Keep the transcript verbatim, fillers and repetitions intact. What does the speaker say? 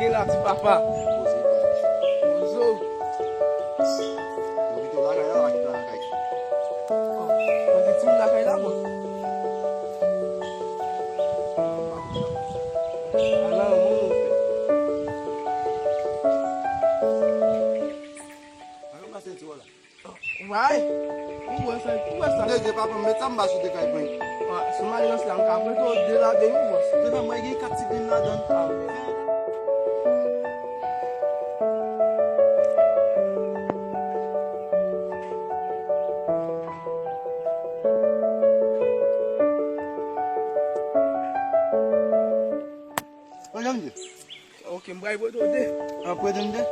Gen la, ti papa. Poze w. Yo kite w lakay la, w a kite w lakay. Oh, mwen gen timoun lakay la, mwen. Ala, mwen, mwen fè. Ala, mwen fè ti wè la. Vay! Ou wè sa, ou wè sa? Tande, papa, m met sa m ba sou de kay prank. Wa, sou malinans la, m ka prete w de ladan wi, bòs. Tande, mwen gen kat ti grenn ladan. Ah, Bon, jan m di. Ok, m pral prete w de. An prete m de?